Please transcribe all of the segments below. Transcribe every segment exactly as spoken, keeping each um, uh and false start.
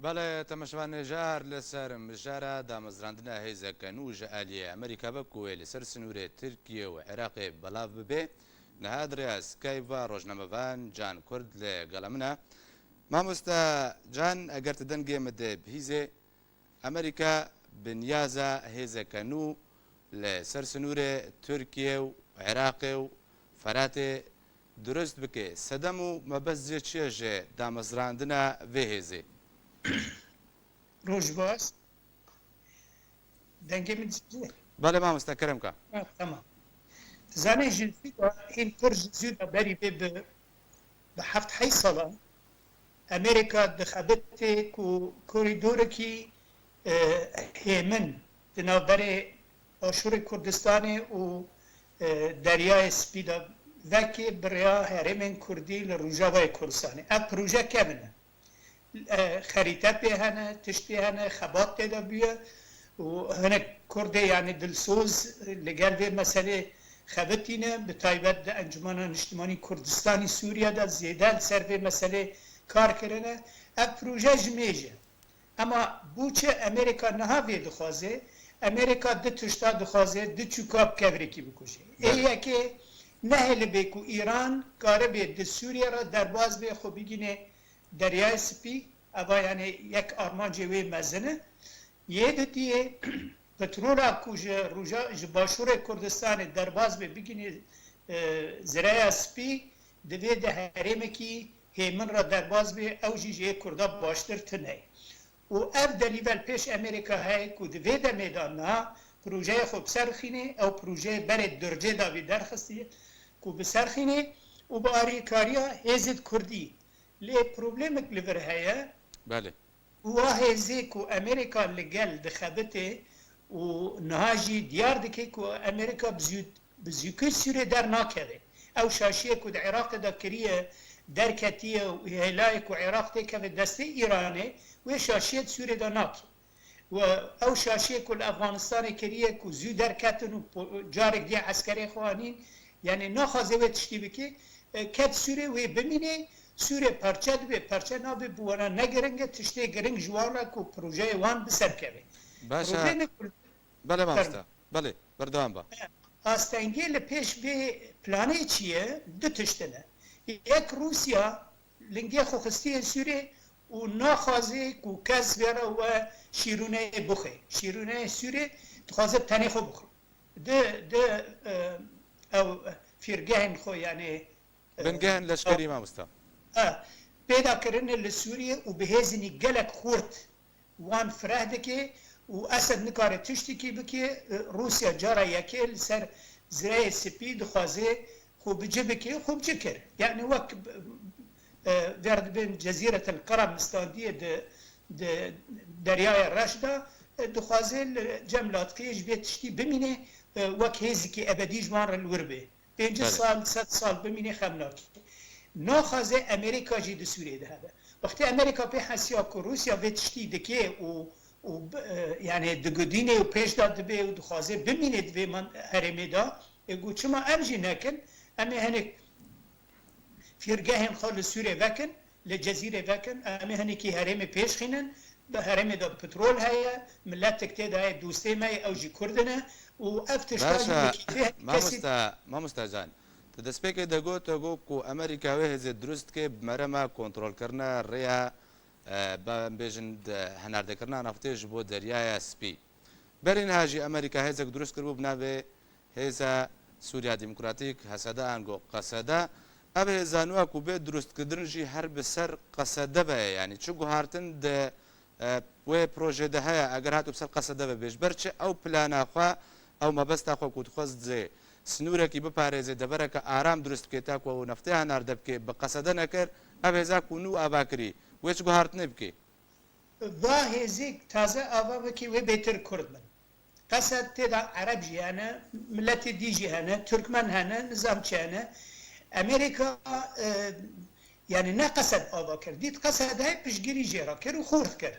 Belê, temaşevanê, jar li ser mijara damezrandina hêzeke nû ji aliyê Amerîka ve ku wê li ser sinûrê Tirkiye û Iraqê belav bibe, niha di rêya Skype ve rojnamevan Can Kurd li gela min e. Mamoste Can, eger tu dengê min de bihîzê, Amerîka bi niyaza hêzeke nû li ser sinûrê Tirkiye û Iraqê û Feratê dirust bike. Sedem û mebest jê çi ye ji damezrandina vê hêzê? Roj baş. Dengê min dişî? Belê mamoste, kerem ka. Ha, tamam. Zanê ji zû de, hîn pir ji zû de berî vê bi, bi heft heyş salan Amerîka dixebitê ku korîdorekî, e, hêmin di navberê Başûrê Kurdistanê û, e, Deryayê Spî de vekê bi rêya herêmên Kurdî li Rojavayê Kurdistanê. Ev proje kevin e. E, xerîte pê hene, tiştê hene, xebat tê de bûye û hinek Kurdê, yanî dilsoz li gel vê meselê xebitîne, bi taybet di Encûmena Niştimanî Kurdistanî Sûriye de zêde li ser vê meselê kar kirine. Ev proje ji mêj e. Ema bo çi Amerîka niha vê dixwaze? Amerîka du tişta dixwaze, du çûka bi kevirêkî bikuje. Ê Belê. yekê, nehêlibe ku Îran karibe di Sûriye re derbaz be, xwe bigîne Deryayê Spî, eva yani yek armancê wê mezin e. Yê didiyê petrola ku ji roja, ji başûrê Kurdistanê derbaz be bigînî, e, Ziraya Spî, divê di herêmekî hêmin re derbaz be, ew jî ji yê Kurda baştir tune ye. Û ev delîvel pêş Amerîka heye ku di vê demê de niha projeyê xwe bi ser xînê, ew projeyê berê Durcê davî derxistiye ku bi ser xînê û bi alîkariya hêzên Kurdî. Lê problemek li vir heye. Belê. Wa hêzê ku Amerîka li gel dixebitê û niha jî diyar dike ku Amerîka bi zû-, bi zûkî Sûriyê dernakeve. Ew şaşiyê ku di Iraqê de kiriye derketiye û hêlayê ku Iraq têkeve destê Îranê, wê şaşiyê di Sûriyê de nake. Û ew şaşiyê ku li Efxanistanê kiriye ku zû derketin û po-, carek diye eskerê xwe anîn, yanî naxwaze wê tiştî bike, e, ket Sûrê wê bimîne, Sûrê parçe dibe, parçe nabe, bi wana ne giring e, tiştê giring ji wan re ku projeyê wan bi ser keve. Baş e. Problemê ku Belê mamoste. Belê, berdewam be. Astengê li pêş vê planê çi ye? Du tişt in e. Yek Rûsya lingê xwe xistiye Sûrê û naxwaze ku kes vê re we şîrûneyê bixwe. Şîrûneyê Sûrê dixwaze bi tenê xwe bixwe. Di, di, e, ew fîrgehên xwe, yanî, e, Bingehên leşkerî, mamoste. E, pêda kirine li Sûriyê û bi hêzînî gelek xurt wan fireh dike û Esed nikare tiştekî bike. E, Rûsya cara yekê li ser Zireyê Spî dixwaze xwe bi ci bike, xwe bi ci kir. Yanî wek, e, ver dibên Cezîret el Qerem standiye di, di Deryaya Reş de, e, dixwaze li cem latikê ji vê tiştî bimîne, e, wek hêzikî ebedî ji wan re li wir be. Pêncî Belê. sal, sed sal bimîne xem nake. Naxwaze Amerîka jî di Sûriyê de hebe. Wextê Amerîka pê hesiya ku Rûsya vê tiştî dike û, û, e, yanî digudîne û pêş de dibe û dixwaze bimîne di vê man-, herêmê de, e, got, çima em jî nekin? Em ê hinek fîrgehên xwe li Sûrê vekin, li Cezîrê vekin, em ê hinekî herêmê pêş xînin, di herêmê de petrol heye, miletek tê de heye, dostê me ye, ew jî Kurd in e û ev tişta Baş jî e, yekî vê kesî mamoste, mamoste Can, tu destpêkê de got, te got ku Amerîka wê hêzê dirust dike bi merema kontrolkirina rêya, e, ba em bêjin, de, hinardekirina naftê ji bo Deryaya Spî. Berî niha jî Amerîka hêzek dirust kiribû bi navê Hêza Sûriya Demokratîk, H S D, ango Q S D. Ev hêza nû ya ku bê dirustkirin jî her bi ser Q S D ve ye. Yanî çi guhartin di, e, wê projê de heye, eger hatibe ser Q S D ve bê? Ji ber çi ew plana xwe, ew mebesta xwe ku dixwest dê sinûrekî biparêzê, devereke aram dirust bike, ta ku ew neftê hanarde bike, bi Q S D nekir, ev hêza ku nû ava kirî, wê çi guhartinê bike? Va hêzê taze ava bike wê bêtir Kurd bin. Qesed tê de Ereb jî hene, miletê dî jî hene, Tirkmen hene, nizam çi hene. Amerîka, e, yanî ne Qesed ava kir. Dît Qesed heye, piştgirî jê re kir û xurt kir.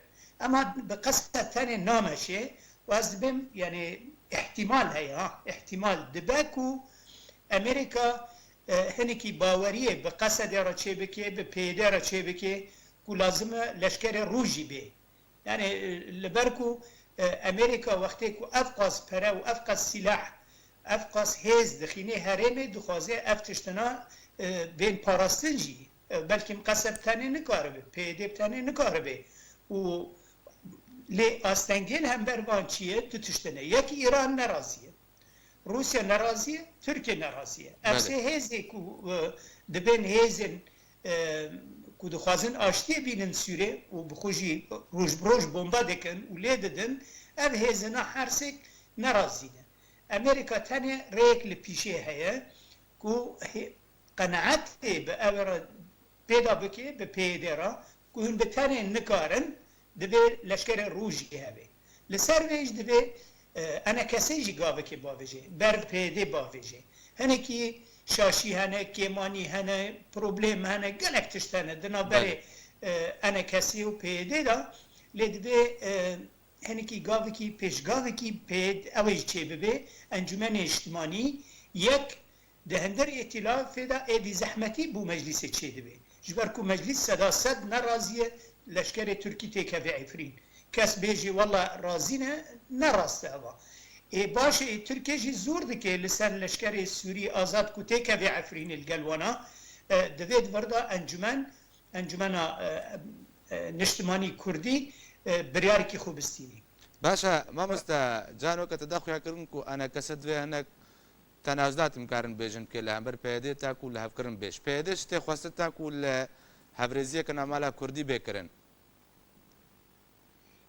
Ema bi Qesed tenê nameşê û ez dibêm, yanî îhtîmal heye, ha, îhtîmal dibe ku Amerîka, e, hinekî baweriyê bi Qesedê re çêbike, bi P Y D re çêbike ku lazim e leşkerê rû jî bê. Yani, e, li ber ku, e, Amerîka wextê ku ev qas pere û ev qas sîlah, ev qas hêz dixînê herêmê, dixwaze ev tiştina, e, bên parastin jî. E, belkî Qesed tenê nikaribe, P Y D bi tenê nikaribe. Û lê astengê li hember van çi ye? Du tiştine. Yek Îran nerazî ye. Rûsya nerazî ye, Tirkiye nerazî ye. Ev Belê. sê hêzê ku, e, dibên hêzên, e, ku dixwazin aştiyê bînin Sûrê û bi xwe jî roj bi roj bomba dikin û lê didin, ev hêzina her sêk nerazî ne. Amerîka tenê rêyek li pîşê heye ku hê-, qenaetê bi ev re pêda bike, bi P Y D re, ku hûn bi tenê nikarin, divê leşkerê rû jî hebe. Li ser vê jî divê, e, enekesê jî gavekê bavêje, ber P Y D bavêje. Hinekî şaşî hene, kêmanî hene, problem hene, gelek tişt hene di navberê, Belê. e, enekesê û P Y D de. Lê divê, e, hinekî gavekî, pêşgavekî P Y D, ew ê çêbibe, Encûmenê Niştimanî, yek Di hinder îtîlafê de êdî zehmetî bo meclîsê çêdibe. Ji ber ku meclîs seda sed nerazî ye leşkerê Tirkî têkeve Efrîn. Kes bêjî wela razî ne, ne rast e eva. Ê baş e, ê Tirkiye jî zor dike li ser leşkerê Sûrî azad ku têkeve Efrînê li gel wana, e, divê di vir de encûmen, encûmena, e, e, niştimanî Kurdî, e, biryarekî xwe bistînî. Baş e, mamoste Can, weke te da xuya kirin ku enekese divê hinek tenazlat em karin bêjin ke li hember P Y D ta ku li hevkirin bêj. P Y D ji tê xwestin ta ku li hevrêziyeke navmala Kurdî bê kirin.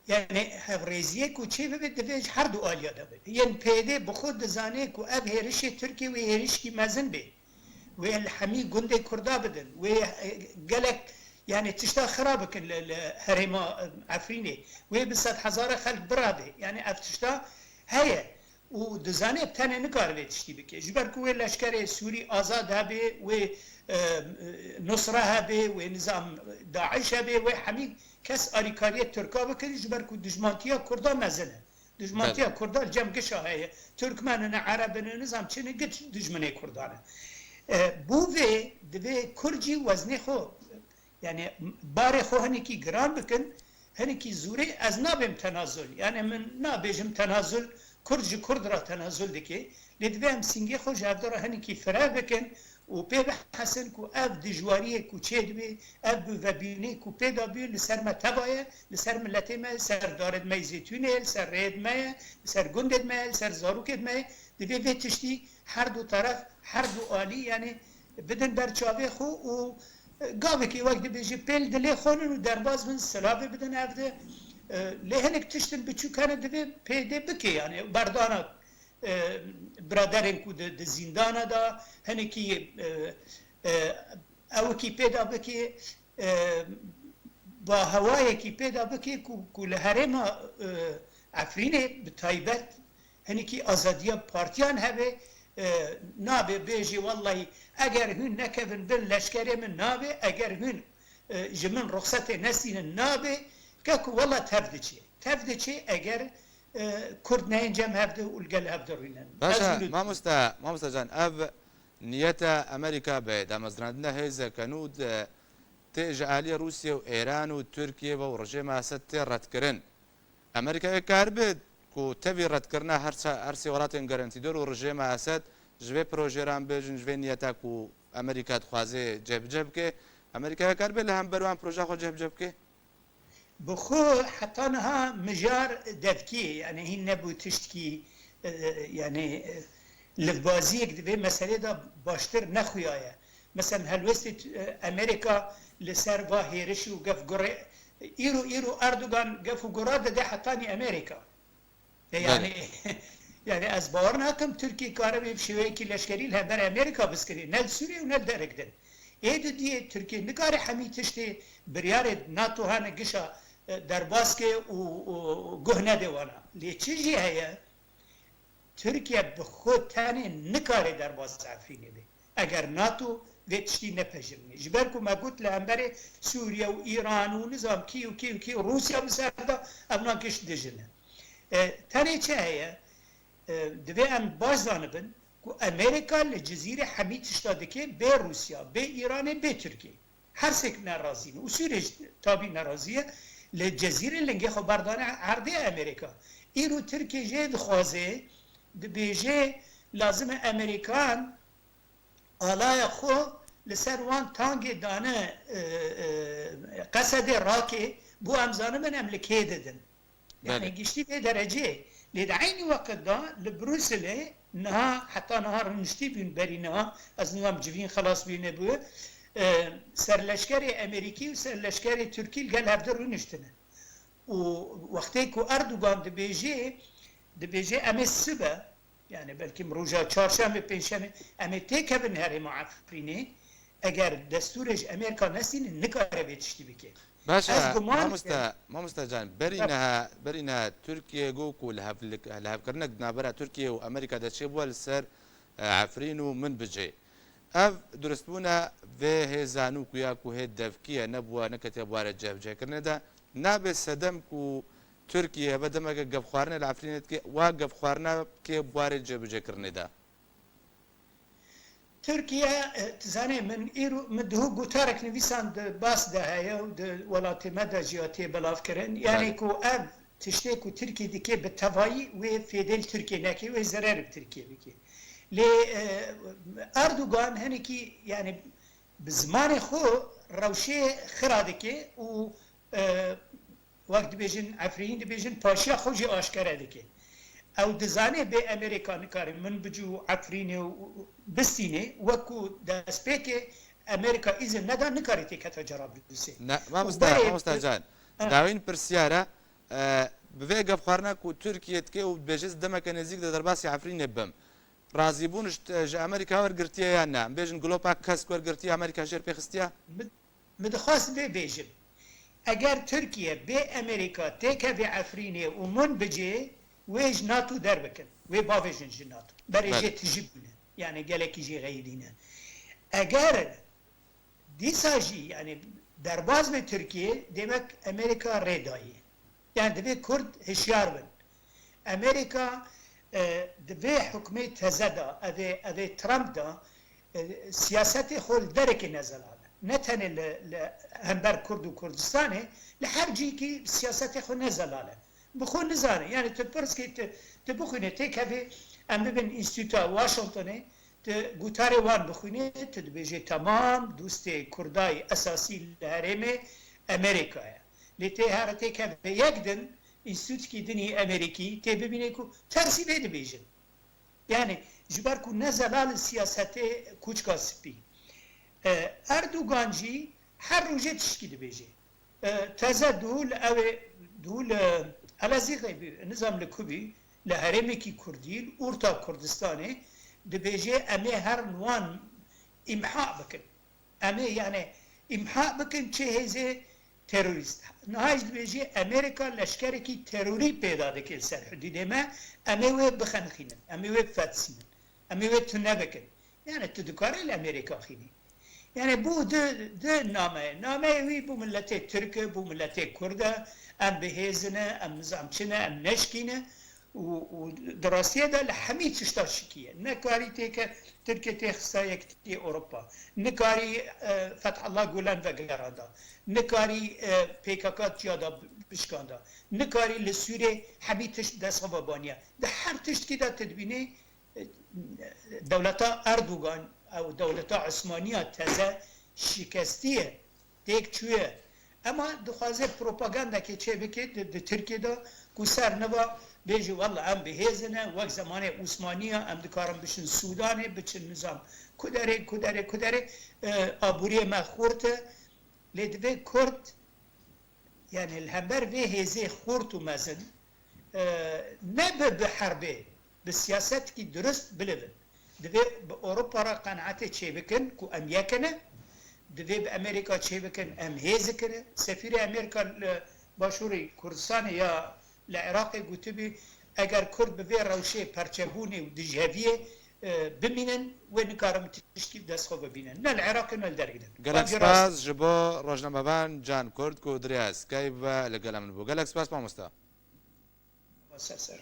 Yani hevrêziyê ku çê bibe, divê ji her du aliya de bibe. Yên P Y D bi xwe dizane ku ev hêrişê Tirkiye wê hêrişkî mezin bê. Wê li hemî gundê Kurda bidin. Wê, e, gelek, yani tişta xira bikin li, li herêma, e, Efrînê. Wê bi sedhezara xelk birabe. Yani ev tişta heye. Û dizane bi tenê nikare vê tiştî bike. Ji ber ku wê leşkerê Sûrî azad hebe, wê, e, Nusra hebe, wê nizam DAIŞ hebe, wê hemî kes alîkariyê Tirka bikin, ji ber ku dijmantiya Kurda mezin e. Dijmantiya Belê. Kurda li cem gişa heye. Tirkmen in, Ereb in, nizam çi ne, giş dijminê Kurdan e. E, bo vê divê Kurd jî weznê xwe, yani barê xwe hinekî giran bikin, hinekî zûrê ez nabêm tenazul. Yani min nabêjim tenazul, Kurd ji Kurd re tenazul dike. Lê divê em sîngê xwe ji hevdu re hinekî fireh bikin û pê bihesin ku ev dijwariyê ku çêdibe, ev bûvebînê ku pê de bû li ser me teva ye, li ser miletê me, li ser darê me yê zêtûnê ye, li ser rêyê me ye, li ser gundê me ye, li ser zarokê me ye. Divê vê tiştî her du teref, her du alî, yani bidin ber çavê xwe û, e, gavekî wek dibêje pêl dilê xwe nin û derbas bin, silavê bidin ev de. E, lê hinek tiştin biçûk hene divê P Y D bike, yani berdana, e, biraderên ku di, di zîndana de, hinekî, e, e, ewekî pêda bike, e, bahewayekî pêda bike ku, ku li herêma, e, Efrînê bi taybet hinekî azadiya partiyan hebe, e, nabe bêjî wellahî eger hûn nekevin bin leşkerê min nabe, eger hûn, e, ji min ruxsetê nestînin nabe, ke ku wella tev diçe. Tev diçe eger, e, Kurd neyên cem hevde û li gel hevde rûnin. Baş e, mamoste, mamoste Can, ev niyeta Amerîka be, damezrandina hêzeke nû de tê ji aliyê Rûsya û Êran û Tirkiye ve û rejêma Esed tê redkirin. Amerîka wê karibe ku tevî redkirina her ça-, her sê welatên garantîdor û rejêma Esed ji vê projeran bêjin, ji vê niyeta ku Amerîka dixwaze cihbicih bike, Amerîka wê karibe li hember wan proja xwe cihbicih bike? Bi xwe heta niha mijar devkî ye, yani hîn nebû tiştkî, e, yani, e, livbaziyek di vê meselê de baştir nexuyaye. Mesela helwestê, e, Amerîka li ser va hêriş û gef gurê, îro, îro Erdogan gef û gura dide hetanî Amerîka. E, Belê. Yani, yani ez bawer nakim Tirkiye kare bi şêweyekî leşkerî li hember Amerîka biskirê. Ne li Sûriyê û ne li derek din. Ê didiyê Tirkiye nikare hemî tiştê biryarê NATO hene gişa, e, derbas ke û, û guh nede wana. Lê çi jî heye? Tirkiye bi xwe tenê nikare derbas Efrînê be. Eger NATO vê tiştî nepejirîne. Ji ber ku me got li hemberê Sûriye û Îran û nizam kî û kî û kî û Rûsya bi ser de evna giş dijin e. E, tenê çi heye? E, divê em baş zanibin ku Amerîka li Cizîrê hemî tişta dike bê Rûsya, bê Îranê, bê Tirkiyê. Her sêk nerazî ne. Û Sûriyê jî tabî nerazî ye. Li Cezîrê lingê xwe berdane erdê Amerîka. Îro Tirkiye jê dixwaze, dibêje lazim e Amerîkan alaya xwe li ser wan tangê dane, e, e, Qesedê rake, bo em zanibin em li kê didin. Yani Belê. Giştî vê dereceyê. Lê di eynî weqt de li Brukselê niha, heta niha rûniştî bûn berî niha, ez nizam civîn xelas bî nebû, e, serleşkerê Amerîkî û serleşkerê Tirkî li gel hevdi rûniştine. Û wextê ku Erdogan dibêje, dibêje em ê sibe, yani belkî roja çarşemê, pêncşemê, em ê têkevin herêma Efrînê, eger destûrê ji Amerîka nestînin, nikare vê tiştî bike. Baş Ez e, guman mamoste, dikim. Mamoste can, berî Tabii. Niha, berî niha Tirkiye got ku li hevlik-, li hevkirinek di navbera Tirkiye û Amerîka de çêbû li ser, e, Efrîn û Minbicê. Ev durustbûna vê hêza nû ku ya ku hê devkî ye, nebûwa, neketiye buwarê cihbicêkirinê de. Nabe sedem ku Tirkiye ve demeke gefxwarine li Efrînê dike, wa gefxwarina kê buwarê cihbicêkirinê de. Tirkiye, e, tu zanê min îro, min duhû gotarek nivîsand di bas de heye û di welatê me de jî ya tê belavkirin. Yanî Belê. Ku ev tiştê ku Tirkiye dike bi tevayî wê fêdê li Tirkiye neke, wê zerer bi Tirkiye bike. Lê, e, Erdogan hinekî, yanî bi zimanê xwe rewşê xira dike û, e, wek dibêjin Efrîn, dibêjin paşiya xwe jî aşkere dike. Ew dizane bê Amerîka nikare Minbic û Efrînê û, û bistîne, wek ku destpêkê Amerîka îzin neda, nikare têketa Cerablûsê. Ne, Û mamoste, berê mamoste can, Ha. Dawîn pirsyara, e, bi vê gefxwarina ku Tirkiye dike û dibêje ez demeke nêzîk de derbasî Efrînê bim. Razîbûn ji, ji Amerîka wergirtiye yan na? Em bêjin glopa kesk wergirtiye, Amerîka jêr pê xistiye? Min, min dixwest vê bêjim. Eger Tirkiye bê Amerîka têkeve Efrînê û Minbicê, wê ji NATO derbikin. Wê bavêjin ji NATO. Berê Belê. Jê tijî bûne. Yani gelekî jê xeyidîne. Eger dîsa jî, yani derbaz be Tirkiye, demek Amerîka rê daye. Yani divê Kurd hişyar bin. Amerîka, e, di vê hukmê teze de, evê, evê Trump de, e, siyasetê xwe li derekê ne zelal e. Ne tenê li, li hember Kurd û Kurdistanê, li her cihekî siyasetê xwe ne zelal e. Bi xwe nizane. Yani tu pirs kî tu, tu bixwîne têkevê, em bibin Înstîtuta Washingtonê, tu gutarê wan bixwîne, tu dibêje temam, dostê Kurdayê esasî li herêmê Amerîka ye. Lê tê here têkeve yek din, înstîtutkî dinî Amerîkî, tê bibîne ku tersî vê dibêjin. Yani ji ber ku ne zelal siyasetê kûçka spî. E, Erdogan jî her rojê tişkî dibêje. E, teze dû li ew ê, dû li Elezîxê bî, nizam li ku bî, li herêmekî Kurdî, li orta Kurdistanê, dibêje em ê herin wan îmha bikin. Em ê, yani, îmha bikin çi hêzê terorîst. Niha jî dibêje Amerîka leşkerekî terorî pêda dike li ser hudûdê me, em ê wê bixenixînin, em ê wê bifetisînin, em ê wê tune bikin. Yani tu dikarî li Amerîka xînî. Yani bû di, di nameyê. Nameyê wî bû miletê Tirk e, bû miletê Kurd e, em bi hêz ne, em nizam çi ne, em neşkî ne. Û, û di rastiyê de li hemî tişta şikî ye. Nekarî têke Tirkiye têxista Yekitî Ewropa. Nikarî, e, Fethullah Gulen vegeranda. Nikarî, e, P K K ciya da bişkanda. Nikarî li Sûrê hemî tişt destxwe vebaniye. Di her tiştkî de tu dibînî, e, dewleta Erdogan, ew dewleta Osmaniya teze şikestî ye. Têk çûye. Ema dixwaze propagandekê çêbike di, di Tirkiyê de ku ser niva bêje, wella em bi hêz ne, wek zemanê Osmaniya em dikarin biçin Sûdanê, biçin nizam kuderê, kuderê, kuderê, e, aboriyê me xurt e. Lê divê Kurd, yani li hember vê hêzê xurt û mezin, e, ne bi, bi herbê, bi siyasetekî dirust bilivin. Divê bi Ewropa re qenaetê çêbikin ku em yek ne, divê bi Amerîka çêbikin em hêzikine. Sefîrê Amerîka li Başûrê Kurdistanê ya li Iraqê gotibî, eger Kurd bi vê rewşê perçebûnê û dijheviyê, e, bimînin, wê nikarin tiştkî bi dest xwe bibînin. Ne li Iraqê ne li derî de. Gelek Bavê rast spas e. Ji bo rojnamevan Can Kurd ku di rêya Skype ve li gel em bû. Gelek spas mamoste. Ser ser.